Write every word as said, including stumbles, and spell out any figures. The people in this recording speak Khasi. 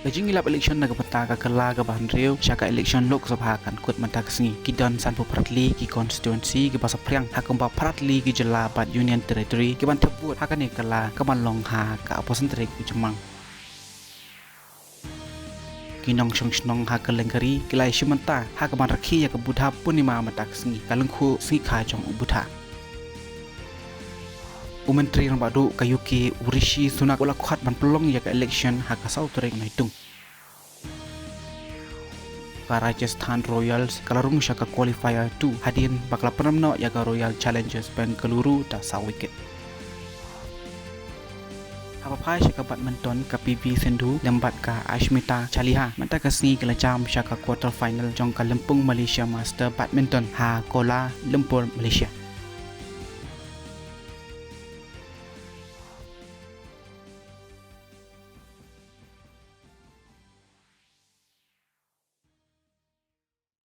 Ka jingïalap election na ka bynta ka kylla kaba hynriew sha ka election Lok Sabha kan kut mynta ka sngi. Ki don sanphew phra tylli ki constituency kiba saphriang ha kumba phra tylli ki jylla bad Union Territory kiban thep vote ha kane ka kylla kaban long ha ka arphew san tarik u Jymmang. Ki nongshong shnong ha kylleng ka ri ki la ïashim bynta ha kaban rakhe ïa ka Buddha Purnima mynta ka sngi, ka lyngkhuh sngi kha jong u Buddha. U Myntri Rangbah Duh ka U K u Rishi Sunak u la khot ban pynlong ïa ka election ha ka saw tarik Naitung. Ka Rajasthan Royals ka la rung sha ka qualifier two hadien ba ka la pynrem noh ïa ka Royal Challengers Bengaluru da saw wicket. Haba phai sha ka badminton, ka P V Sindhu lem bad ka Ashmita Chaliha mynta ka sngi ki la jam sha ka quarter final jong ka Lympung Malaysia Master Badminton ha Kuala Lumpur, Malaysia.